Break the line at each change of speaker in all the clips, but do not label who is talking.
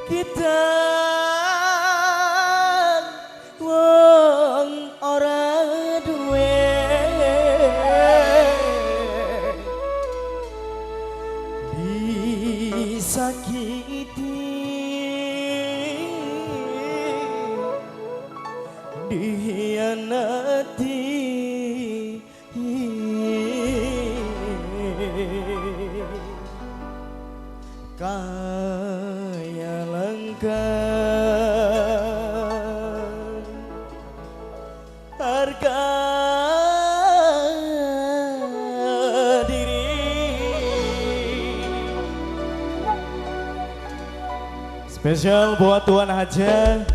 Kita wong ora duwe disakiti, dihianati, kaya langka harga diri.
Spesial buat Tuan Haja.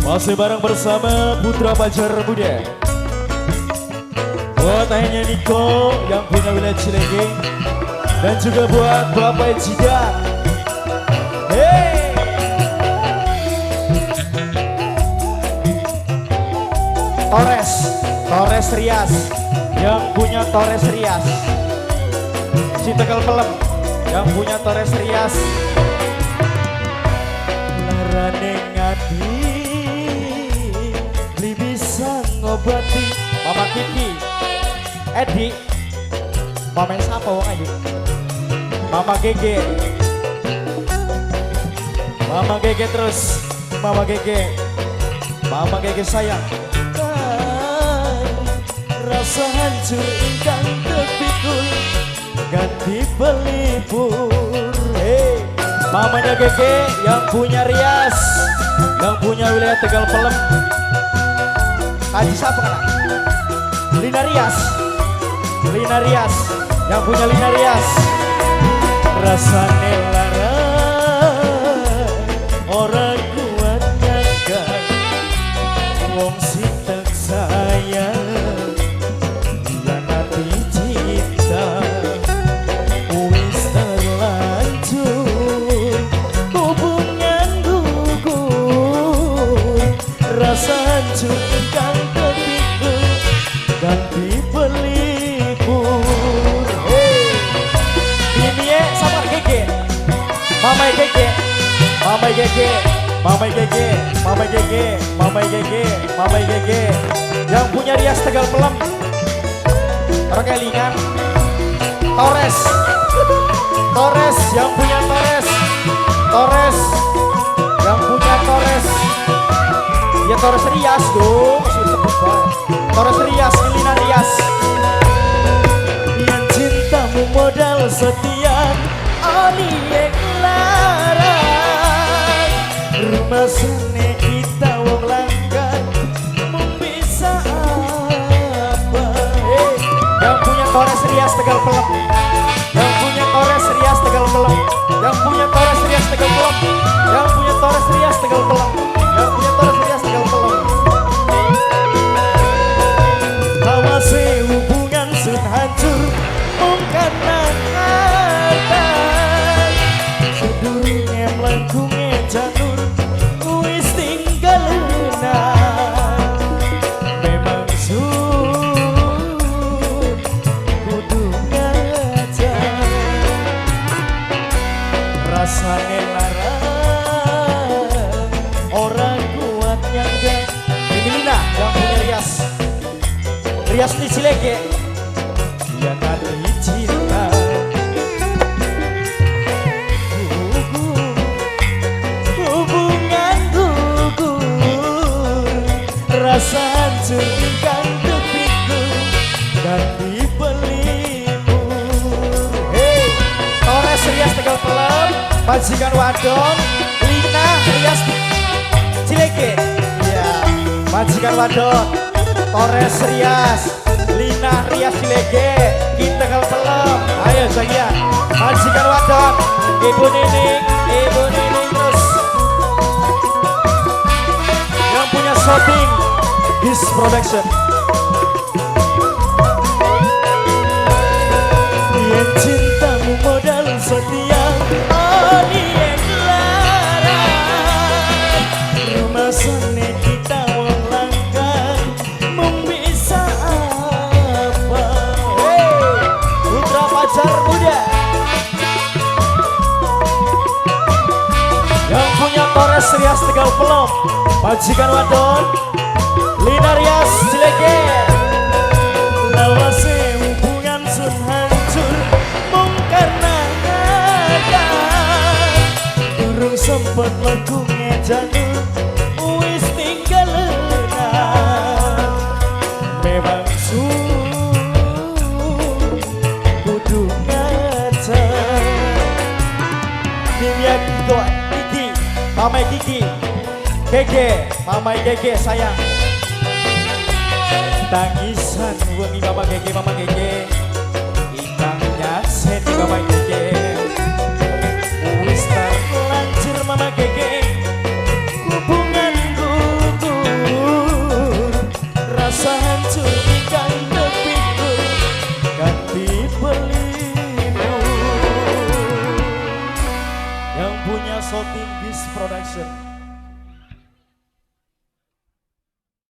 Masih bareng bersama Putra Pajar Muda. Buat ayahnya Niko yang punya wilayah Cilege. Dan juga buat Bapak Jida. Hey! Torres, Torres Rias. Yang punya Torres Rias. Si Tegal Pelem. Yang punya Torres Rias.
Larane ngati beli bisa ngobati.
Mama Kiki, Edi, Mama siapa wong ayu? Mama Gege, Mama Gege terus, Mama Gege, Mama Gege sayang.
Rasa hancur ingkang terpikul ganti pelipur.
Hey, mamanya Gege yang punya Rias, yang punya wilayah Tegal Pelem. Haji siapa kena? Lina Rias, Lina Rias, yang punya Lina Rias.
Rasane lara ora kuat nyangka wong sing tak sayang hianati cinta. Wis terlanjur hubungan gugur, rasa hancur ingkang terpikul ganti pelipur.
Hey, ini sama Gege, Mama Gege, Mama Gege, Mama Gege, Mama Gege, Mama Gege, Mama Gege, yang punya Rias Tegal Pelem, orang kelingan, Torres, Torres, yang punya Torres, Torres, yang punya Torres, ya Torres Rias dong, masih disebut banget. Torres Rias, Lina Rias.
Yang cintamu modal setia, oni yang larang. Rumah sene kita wong langgan, mung bisa apa?
Hey, yang punya Torres Rias Tegal Pelem, yang punya Torres Rias Tegal Pelem, yang punya Torres Rias Tegal Pelem, yang punya Torres Rias Tegal Pelem, yang punya Torres Rias Tegal Pelem.
Awase hubungan sun hancur mung karena harta. Sedurunge mlengkunge janur wis tinggal lunak. Memang sun kudu ngajar. Rasane lara ora kuat nyangga.
Ini Lina yang punya Rias, Rias di Cilege.
Hianati cinta. Hubungan gugur, rasa hancur ingkang terpikul ganti pelipur.
Hey, Torres Rias Tegal Pelem, majikan wadon, Lina Rias Cilege. Ya, majikan wadon, Torres Rias, Lina Rias Cilege, kita Tegal Pelem. Ayo saya, majikan wadon, Ibu Nining, Ibu Nining terus. Yang punya shooting, Bis Production.
Yen cintamu modal setia, oni yang larang. Rumah sene kita wong langka, mung bisa apa?
Hey, Putra Pajar Muda. Rias Tegal Pelom, majikan wadon Lina Rias Cilege.
Lawase hubungan sun hancur mung karena harta. Durung sempet lekunge janur wis tinggal lenar. Memang sun kudu ngajar.
Kimia Kiko Kiki, Mama Kiki, Gege, Mama Gege sayang. Tangisan wengi Mama Gege, Mama Gege, ingkang nyakseni Mama Gege.
Wis terlanjur Mama Gege hubungan gugur, rasa hancur ingkang tepikul ganti pelipur.
Yang punya Soting Bis Production.